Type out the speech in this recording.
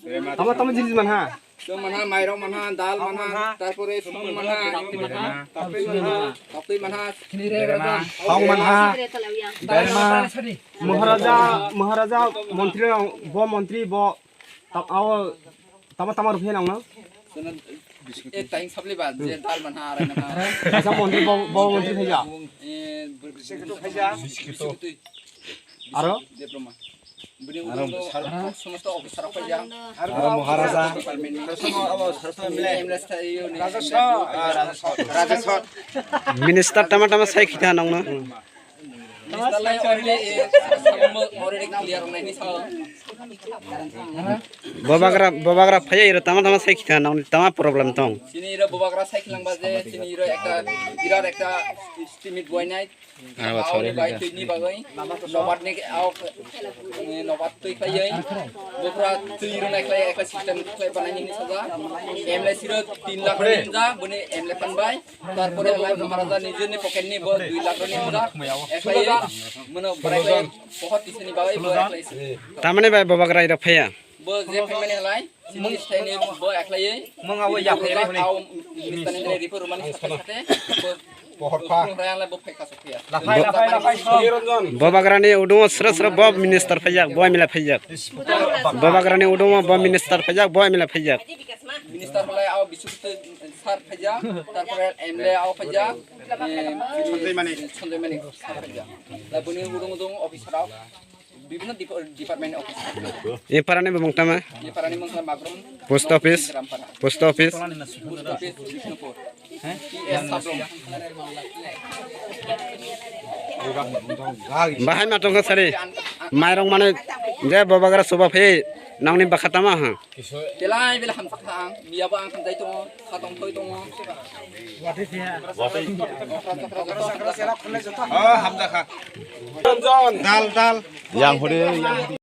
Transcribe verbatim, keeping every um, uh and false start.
Tamo tamo jinis manha. Sum manha, mairok manha, dal manha, tarpore sum manha, taktwi manha, taktwi manha, thong manha, dal manha. Maharaja, Maharaja, montri rok, bo montri, bo tam-, ao, tamo tamo ruphe nang no? Ek time sabli ba, je dal manha, arai manha. Kaisa montri, bo, bo montri phaija. Eh, biskit phaija. Aro? Diploma. Bini ulo somosto officer rok phaija. Aro Maharaja. Department ni. Abo saraswt M L A. M L A stha iyo ni. Rajaswt. Ah, Rajaswt. Rajaswt. Minister tama tama sai khita nang no. Minister lai already, eh, already clear wngnai ni sao. Bobagra, bobagra phaya iro tama tama sai khita nang tama problem tong. Sini iro bobagra sai khilangba je, sini iro ekta, birat ekta estimate boy nai. Aro, sorry, bai twi ni bagwi. Nobat ni au, eh, nobat twi khlaiwi. Bokra twi rwnai khlai ekla system khlai banai ni saja. M L A siro tin lakh rwnai ja, boni M L A phan bai. Tarpore lai Maharaja nijini pocket ni bo dui lakh rwnai ja. Ekla ye, mano barai bai pohor tisini bagwi bo ekla ye. Tamani bai bobagra iro phaya. Bo je phaimani halai, sini sthaini bo ekhlaiwi. Mung abo ya phaimani halai. Au, Hindustani report rumani sate sate, bo, Pohor pha. Bo rang lai bo phai kaso phiya. Lafai, lafai, lafai, song. Bobagrani udungo sra sra bo minister phaijak, bo M L A phaijak. Bobagrani udungo bo minister phaijak, bo M L A phaijak. Minister halai au Biswajit sir phaijak, tarpore M L A au phaijak, eh, Sanjay Manik. Sanjay Manik sir phaijak. Lai boni udung udung officer au. Bibhinno dep-, department office. E parani bumung tama? E parani mung tama Bagrum. Post office. Rampara. Post office. Post office, Bishnupur. P S Sabrum. Bahai ma tongkha sari. Mairok mane je bobagra soba phe nangni bakha tama ha. Belai belai hamjakha ang. Miyabo ang hamjai tongo. Khatong thoi tongo. Oh, hamjakha. Dal, dal. Yang hore, yang hore.